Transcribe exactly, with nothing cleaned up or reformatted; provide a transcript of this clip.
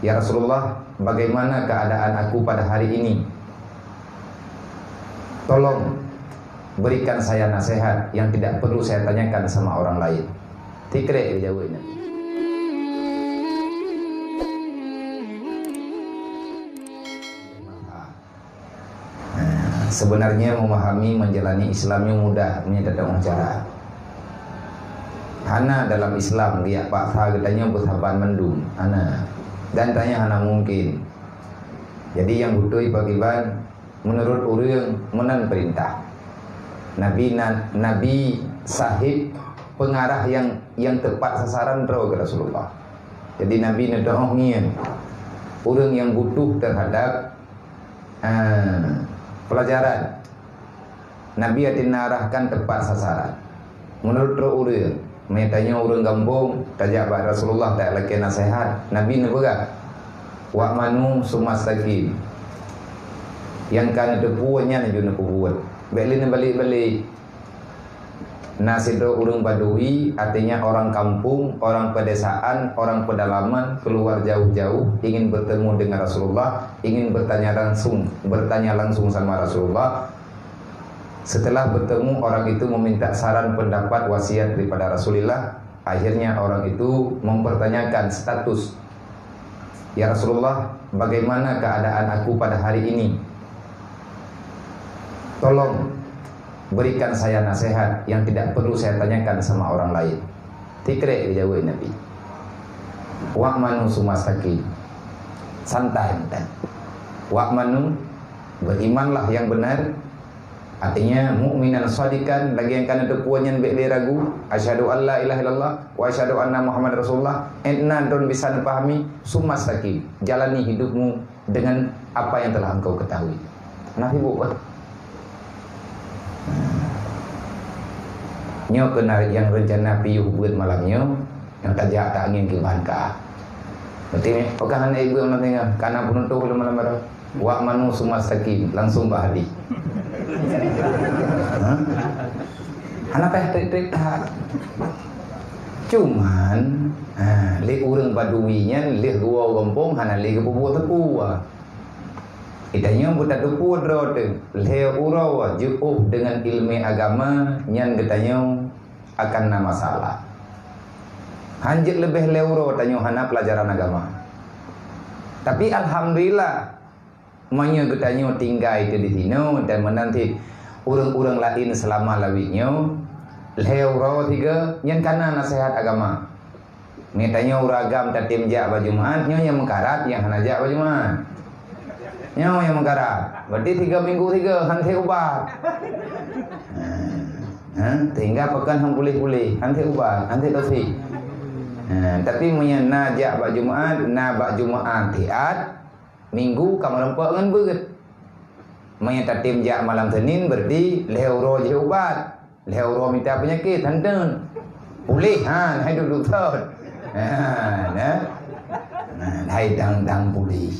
"Ya Rasulullah, bagaimana keadaan aku pada hari ini? Tolong berikan saya nasihat yang tidak perlu saya tanyakan sama orang lain." Tikrek dijawab Nabi. Sebenarnya memahami, menjalani Islam nyoe mudah meunyoe tateu'oh cara. Hana dalam Islam geujak paksa geutanyoe beusaban mandum, hana. Dan tanyoe hana mungkin. Jadi nyang beutôi pakriban, meunurot ureuëng meunan peurintah. Nabi na-, Nabi sahib pengarah yang, yang tepat sasaran droe keu Rasulullah. Jadi Nabi neuteu'oh ngieng ureuëng nyang butuh terhadap, eh, pelajaran. Nabi até neuarahkan tepat sasaran. Meunurot droe ureuëng, meunyoe tanyoe ureuëng gampông, tajak bak Rasulullah talakée naseuhat, Nabi neupeugah, "Wa'manu summa staqim." Nyang ka neuteupeue nyan ju neupeubuet. Bék lé neubalek-balek. Na sidroe ureuëng badui, artinya orang kampung, orang pedesaan, orang pedalaman, keluar jauh-jauh, ingin bertemu dengan Rasulullah, ingin bertanya langsung, bertanya langsung sama Rasulullah. Setelah bertemu, orang itu meminta saran, pendapat, wasiat daripada Rasulullah. Akhirnya orang itu mempertanyakan status, "Ya Rasulullah, bagaimana keadaan aku pada hari ini? Tolong berikan saya nasihat yang tidak perlu saya tanyakan sama orang lain." Tikrek dijawab Nabi. "Wa'manu summa staqim." Santai, santai. "Wa'manu," berimanlah yang benar. Artinya, mukminan shadiqan, lagée nyang ka neuteupeue nyan bék lé ragu, "Asyhadu an la ilaha illallah wa asyhadu anna Muhammad Rasulullah," étna droe bisa neupahami, "summa staqim," jalani hidupmu dengan apa yang telah engkau ketahui. Nah, sibuk, bah. Nyoe keunan nyang rencana piôh buet malam nyoe, nyang tajak ta angén keu bahan ka. Berarti, oh, ka hana ibu yang nanti, ka na penutuh lom malam baru. "Wa'manu summa staqim," langsung bak hadis. Hah? Hana payah trik-trik that. Cuman, ha, lé ureuëng badui nyan, lé geuwoe gampông, hana lé geupeubuet teupeu. Geutanyoe beutateupeue droe teuh, lhée uroe jiôh deungon iéleumé agama nyan geutanyoe akan na masalah. Han jeuet leubeh lhée uroe tanyoe hana peulajaran agama. Tapi alhamdulillah, meunyoe geutanyoe tinggai teuh di sinoe dan meunan cit ureuëng-ureuëng laén seulama lawét nyoe, lhée uroe sigoe nyan ka na naseuhat agama. Geutanyoe ureuëng agam tatem jak bak Jumat, nyoe nyang meukarat nyang hana jak bak Jumat. Nyoe nyang meukarat. Berarti tiga minggu sigoe han sép ubat. Ha, ha, sehingga pakon han puléh-puléh, han sép ubat, han sép dosi. Ha, tapi meunyoe na jak bak Jumat, na bak Jumat siat, Minggu ka meureumpok ngon beuet. Meunyoe tatem jak malam Senin, berarti lhée uroe jih ubat. Lhée uroe mita peunyakét, hanteun. Puléh, ha, hai duek dokto. Ha, nah. Nah, hai dang-dang puléh.